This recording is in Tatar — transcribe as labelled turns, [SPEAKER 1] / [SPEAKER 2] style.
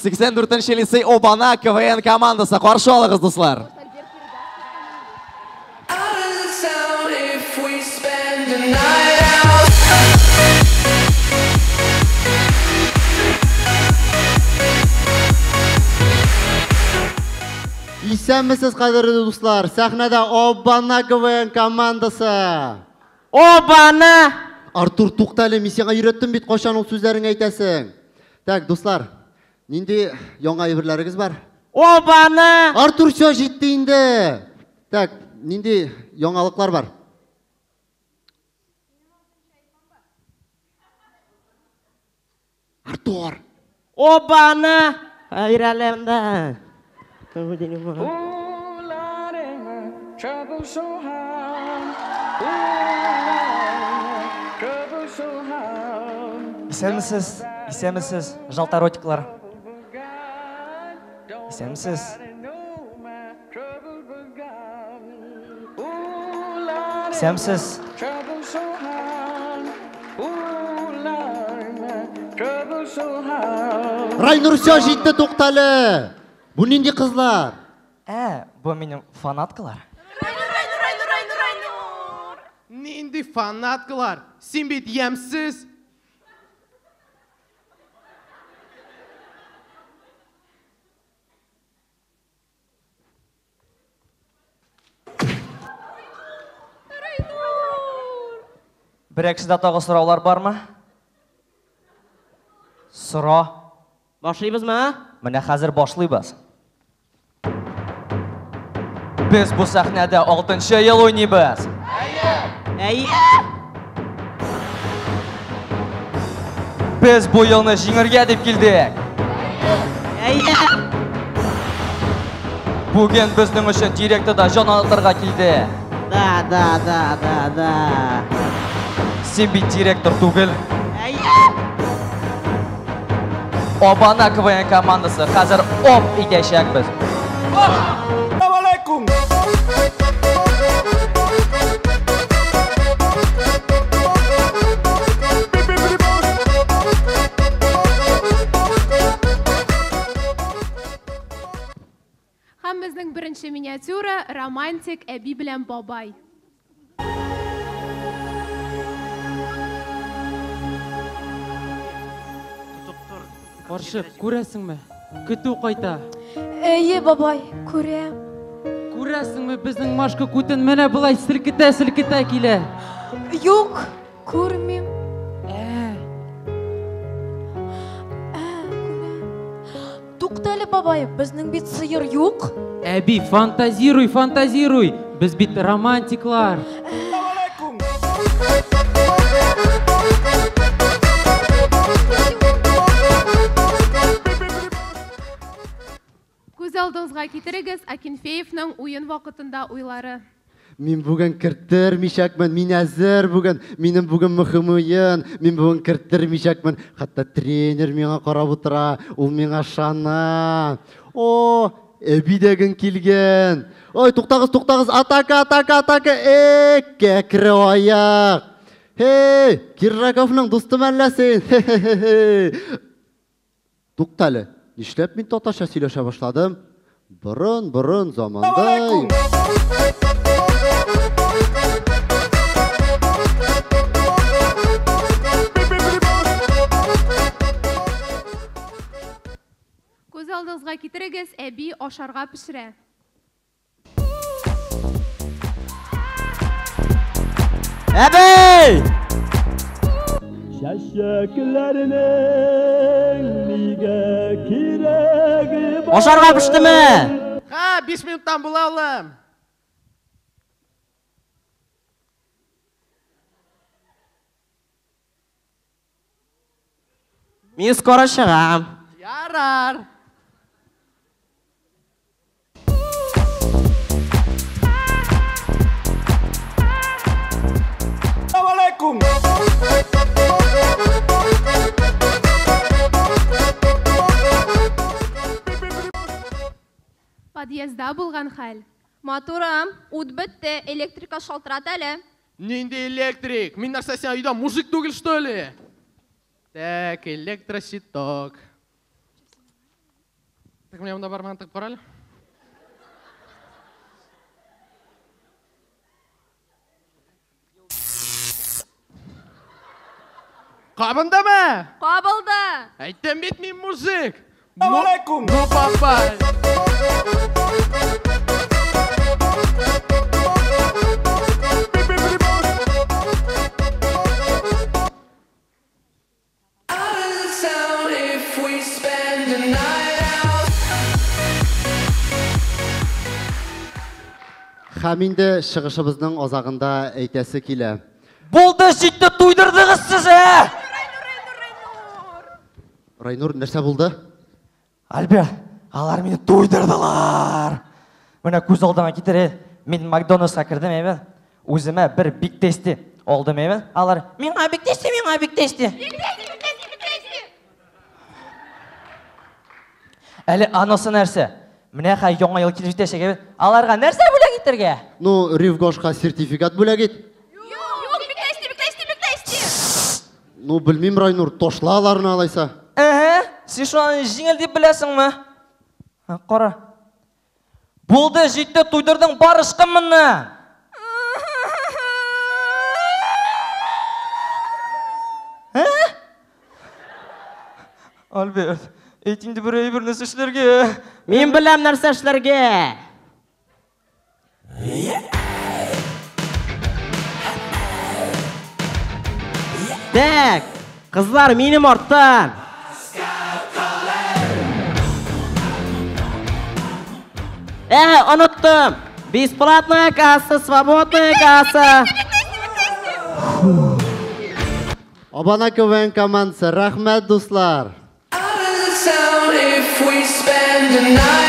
[SPEAKER 1] 84 лицей Обана КВН командасы. Каршы алыгыз, дуслар.
[SPEAKER 2] Исәнмесез, кадерле дуслар. Сәхнәдә Обана КВН командасы.
[SPEAKER 3] Обана!
[SPEAKER 2] Артур, туктале, мин сиңа өйрәттем бит, кайчан ул сүзләреңне әйтәсең. Так, дуслар, нинди яңа әйберләрегез бар?
[SPEAKER 3] Обана!
[SPEAKER 2] Артур, всё, җитте инде. Так, нинди яңалыклар бар? Артур!
[SPEAKER 3] Обана! Әйрәлемдә.
[SPEAKER 4] Исәнмесез, исәнмесез, жалтаротиклар. Исәнмесез. Исәнмесез.
[SPEAKER 2] Райнур, всё, җитте, туктале. Бу нинди кызлар?
[SPEAKER 4] Бу минем фанаткалар.
[SPEAKER 5] Райнур, Райнур, Райнур, Райнур, Райнур.
[SPEAKER 6] Нинди фанаткалар? Син бит ямьсез.
[SPEAKER 4] Берәр кешедә тагы сораулар бармы? Сора.
[SPEAKER 3] Башлыйбызмы?
[SPEAKER 4] Менә хәзер башлыйбыз. Без бу сәхнәдә 6 ел уйныйбыз.
[SPEAKER 3] Әйе.
[SPEAKER 4] Без бу елны җиңергә дип килдек.
[SPEAKER 3] Әйе.
[SPEAKER 4] Бүген безнең өчен директор да җан атырга килде.
[SPEAKER 3] Да, да, да, да, да.
[SPEAKER 4] Син бит директор түгел.
[SPEAKER 3] Әйе.
[SPEAKER 4] Обана КВН командасы хәзер оп итәчәкбез.
[SPEAKER 5] Һәм безнең беренче миниатюра романтик әби белән бабай.
[SPEAKER 7] Карчык, күрәсеңме? Көтү кайта.
[SPEAKER 8] Әйе, бабай, күрәм.
[SPEAKER 7] Күрәсеңме, безнең Машка күтен менә болай селкетә-селкетә килә.
[SPEAKER 8] Юк, күрмим. Күрәм. Туктале, бабай, безнең бит сыер юк.
[SPEAKER 7] Әби, фантазируй, фантазируй. Без бит романтиклар.
[SPEAKER 5] Күз алдыгызга китерегез Акинфеевның уен вакытында уйлары.
[SPEAKER 2] Мин бүген керттермичәкмен, мин әзер бүген. Минем бүген мөһим уен, мин бүген керттермичәкмен. Хәтта тренер миңа карап утыра, ул миңа ышана. О, әби дә көн килгән. Ой, туктагыз, туктагыз, атака, атака, атака. Эй, кәкре аяк. Һей, Киржаковның дусты мәллә син? Хе-хе-хе-хе. Туктале, нишләп мин татарча сөйләшә башладым? Борын-борын заманда.
[SPEAKER 5] Күз алдыгызга китерегез, әби ашарга пешерә.
[SPEAKER 3] Әби!
[SPEAKER 9] Чәчәкләрнең нигә кирәге бар?
[SPEAKER 3] Ашарга пештеме?
[SPEAKER 6] Ха, 5 минуттан була, улым.
[SPEAKER 3] Мин скоро чыгам.
[SPEAKER 6] Ярар.
[SPEAKER 5] Подъездда булган хәл.
[SPEAKER 10] Матурым, ут бетте, электрика шалтырат әле.
[SPEAKER 6] Нинди электрик? Мин нәрсә сиңа өйдә мужик түгел, что ли? Так, электрощиток. Так, менә монда бармагын тыгып кара әле. Кабындымы?
[SPEAKER 10] Кабылды.
[SPEAKER 6] Әйттем бит мин мужик. Алейкум. Ну, папай.
[SPEAKER 2] Һәм инде чыгышыбызның азагында әйтәсе килә.
[SPEAKER 4] Булды, җитте, туйдырдыгыз сез, ә!
[SPEAKER 2] Райнур, нәрсә булды?
[SPEAKER 4] Альберт, алар мине туйдырдылар. Менә күз алдыма китер, мин Макдональдска кердем, әйбәт. Үземә бер бик тести алдым, әйбәт. Алар, миңа бик тести, миңа бик тести. Әле анысы нәрсә? Менә хәй яңа ел килеп җитәчәк, әйбәт. Аларга нәрсә бүләк итәргә?
[SPEAKER 2] Ну, Ривгошка сертификат бүләк ит.
[SPEAKER 10] Юк, бик тести, бик тести, бик тести.
[SPEAKER 2] Ну, белмим, Райнур, ташла аларны алайса.
[SPEAKER 4] Әһә, син шуны җиңел дип беләсеңме? Кара. Булды, җитте, туйдырдың, бар ычкын моннан. Ә? Альберт, әйт инде бер әйберне эшләргә.
[SPEAKER 3] Мин беләм нәрсә эшләргә. Так, кызлар, минем арттан. Оныттым. Бесплатная касса, свободная касса.
[SPEAKER 2] Абана КВН командасы, рәхмәт, дуслар.
[SPEAKER 11] If we spend the night